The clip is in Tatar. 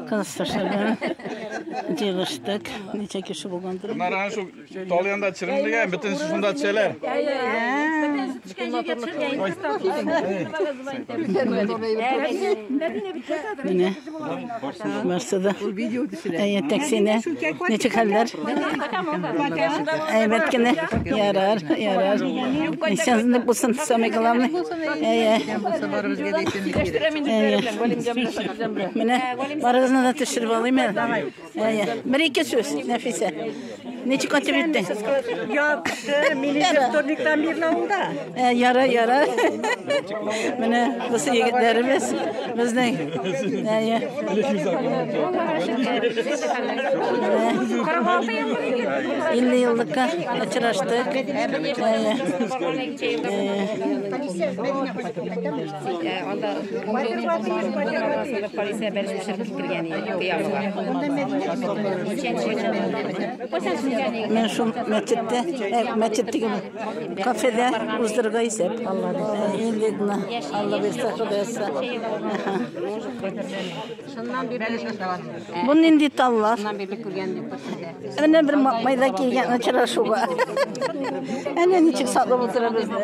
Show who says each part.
Speaker 1: Кыз төшерде. Җыелыштык. Ничә кеше булгандыр.
Speaker 2: Bunlar ana şu Tolyan'da çırımlıgan, bütün şunda çeler.
Speaker 1: Менә барсы да. Әйе, таксины. Ничек хәлләр? Әйбәт кенә. Ярар, ярар. Исәнлек булсын, самое главное. Әйе. Әйе. Менә барыгызны да төшереп алыйм әле. Әйе. Бер-ике сүз, Нәфисә. Ничек атып үттең?
Speaker 3: Яхшы, мин инде вторниктан бирле авылда.
Speaker 1: Яра, яра. Менә бусы егетләребез безнең. Әйе. 50 еллыкка очраштык. Әйе. Мен шул мәчеттә, мәчет түгел, кафеда уздырырга исәп. Инде генә Алла бирсә, Ходай язса. Бу нинди таллар? Менә бер майда килгән очрашуга. Әнә ничек саклап утыра безне.